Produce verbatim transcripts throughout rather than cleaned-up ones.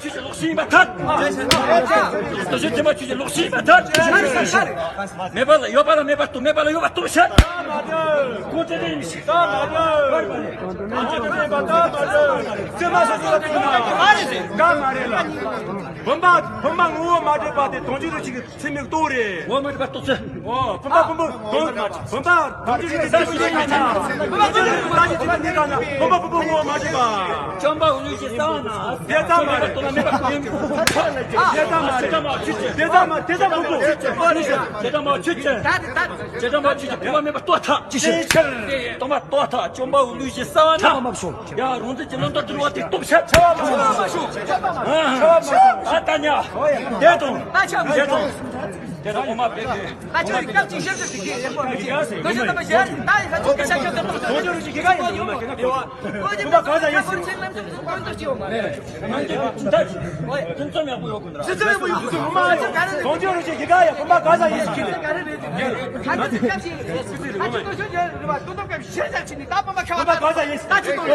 ཆོས་ཀྱི་ལོག་ཤིག་ཡིན་པ་ཐལ། རྡོ་རྗེ་འཛིན་པ་ཆོས་ཀྱི་ལོག་ཤིག་ཡིན་པ་ཐལ། མེད་པ་ལ་ཡོད་པ་ལ་མེད་པ་རྟོགས། མེད་པ་ལ་ཡོད་པ་རྟོགས་ཤིག །ཀུན་བྲལ་དེ་ཡིན་ཞིག །ད་མ་རེད། ཀ་མ་རེད་ལ། བུམ་པ་བུམ་པ་ངོ་བོ་མ་འདྲེས་པ་དེ་དོན་བྱེད་རོ་ཅིག་ཚད་མས་རྟོགས་རེད། ངོ་བོ་མ་འདྲེས་པ་རྟོགས་ཚུལ། འོ། བུམ་པ་བུམ་པ་བུམ་པ་བུམ་པ་དོན་བྱེད་རོ་ཅིག་ཚད་མས་རྟོགས་རེད། བུམ་པ་བུམ་པ་བུམ་པ་ངོ་བོ་མ་འདྲེས་པ། བཅོམ་པ་འོ་ལུས་ཀྱི་གསང་བ་ན། དེ་ཙམ་མ་རེད། དེ་ཙམ་མ་རེད། དེ་ཙམ་མ་དེ་ཙམ་མ་ཆོས་ཅན། དེ་ཙམ་མ་ཆོས་ཅན། བུམ་པ་མེད་པ་རྟོགས་ཐལ། ཅི་ཕྱིར། སྟོང་པ་རྟོགས་ཐལ། བཅོམ་པ་འོ་ལུས་ཀྱི་གསང་བ་ན། ཡ། རང་བཙན་གྱི་བླང་དོར་འདུལ་བ་དེ་སྟོབས་ཆེ། ཆ་བ་མ་ཤོག །ཆ་བ་མ་ཤོག །ཆ་བ་མ་ཤོག ། ཆ་བ་མ་ཤོག ། ཨ་ད་ཉ། དེ་དང་། དེ་དང་། དེ་དང་འོ་མ་བེ་བེ། ད་ཁྱོད་ཀྱི་སྐབས་ཅིག་ཞིབ་ཏུ་ཞིག་གིས་ཡག་པོ་མི་ཤེས། དོ་ཤོད་ལྟ་མ་ཤེས། ད་ཡི་ཁ་ཆོས་ཀྱི་ཤ་ཁྱོད་ལྟ་མ་ཤེས། དོ་ཤོད་རུ་ཅིག་གི་ག་ཡིན་ནོ་མ་ཁྱོད་ན་དེ་བ། བུམ་པ་ག་ས་ཡིན་ཟེར། ཁྱོད་ལམ་ཁྱོད་ཚོ་ཀུན་ཏུ་སྐྱེ་བ་མ་རེད། ཁྱོད་ཚོ་ཡག་པོ་ཡོད་གི་འདྲ། ཁྱོད་ཚོ་ཡག་པོ་ཡོད་གི་འདུག །མ་དོ་ཤོད་རུ་ཅིག་གི་ག་ཡ་བུམ་པ་ག་ས་ཡིན་ཟེར། ཁྱོད་ལ་ག་རེ་རེད། ད་ཁྱོད་ཚོ་སྐབས་ཤིག་ད་ཁྱོད་དོ་ཤོད་ཡོད་རེད་བ། དོན་དམ་སྐབས་ཤིག་ཤེས་བྱ་ཕྱིན་ནས་ད་བུམ་པ་ཁ་བ་ད་ཁྱོད་དོ་ཤོད་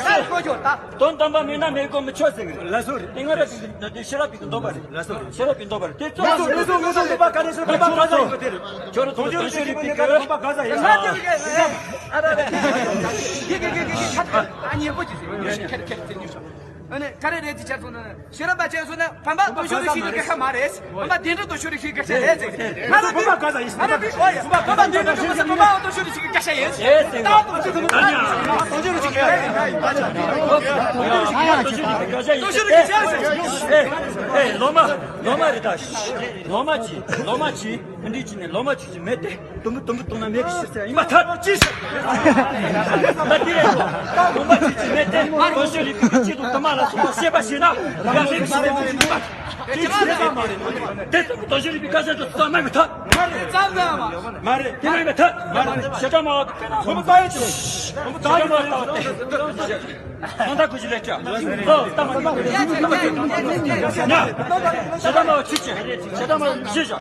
ཤེས་དགོས་ཤོག་ད། དོན་དམ་པ་མེད་ན་མེད་དགོས་མི་ཆོག་ཟེར་གི་རེད། ལགས་སོ་རེད། དེ་སྔ་རབས་པའི་ཤེས་རབ་པའི་གི་འདོད་པ་རེད། ལགས་སོ་རེད། ཤེས་རབ་པའི་འདོད་པ་རེད། དེ་ཚོ་ལགས་སོ་ལགས་སོ་ལགས་སོ། འདོད་པ་ག་རེ་ཟེར། འདོད་པ་ག་ས་ཡོད་དེ་རེད། ཁྱོད་རང་ཚོ་དོན་ཤོད་རིག་པའི་གི་འདོད་པ་ག་ས་ཡོད། ཨ་ར་ར་ར་ར། ཡེ་གེ་གེ་གེ་གེ་ཁ་ཨ་ཉེ་པོ་ཅིག་ཟེར། ཁེར་ཁེར་ཁེར་ཉེ་ཤོག་ཨ་ནི་ག་རེ་རེད་ཅེས་བྱས་སོང་ན། ཤེས་རབ་པ་བྱས་སོང་ན་བུམ་པ་དོ་ཤོད་རིག་ཤེས་ཀྱི་སྐད་ཆ་མ་རེད། བུམ་པ་བདེན་གྲུབ་དོ་ཤོད་རིག་ཤེས་ཀྱི་སྐད་ཆ་རེད་ཟེར། ང་ལ་བུམ་པ་ག་ས་ཡིན། ང་ལ་བུམ་པ་བུམ་པ་བདེན་གྲུབ་དོ་ཤོད་རིག་ཤེས་ཀྱི་སྐད་ཆ་ཡིན། ད་དོ་ཤོད་རིག་ཤེས་ཀྱི་སྐད་ཆ་ཡིན། དོ་ཤོད་རིག་ཤེས་ཀྱི་སྐད་ཆ་ཡིན། ཨེ་ཨེ་ལོ་མ་ལོ་མ་རེད་ད། ལོ་མ་ཅི་ལོ་མ་ཅི་མི་འདྲི་ཅི་ནས་ལོ་མ་ཅི་ཅི་མེད་དེ། དུམ་བུ་དུམ་བུ་བཏང་ན་མེད་ཀྱི་ཤི་ཟེར་ཡིན་མ་ཐག་ཅི་ཟེར། ད་དེ་རེད་གོ། ད་དགོངས་པ་ཅི་ཅི་མེད་དེ། དོ་ཤོད་རིག་པའི་སྐད་ཆ་དང་དུ་མ་ལ་སོགས་པ་ཤེས་པ་ཤེས་ན་ཡང་མེད་ཀྱི་ཤི་ཟེར་ཡིན་མ་ཐག་ཅི་ཟེར། དེ་ལྟ་བུ་དོ་ཤོད་རིག་པའི་སྐད་ཆ་དང་དུ་མ་མེད་མ་ཐག་མ་རེད། དེ་མ་ཡིན་མ་ཐག་མ་རེད། ཞེ་དྲག་མ་བ་དེ་དཔེ་ན་སོང་། ད་ཡིན་ཞེ་དྲག་མ་བ་དེ་དེ་དེ་དེ་ཁོང་ད་ཁུ་ཅི་ལེགས་ཀྱང་། ཨོ་ལྟ་མ་ཐག་ཉ། ཞེ་དྲག་མ་བ་ཆུ་ཅན། ཞེ་དྲག་མ་བ་ལུས་ཤེས་བྱ།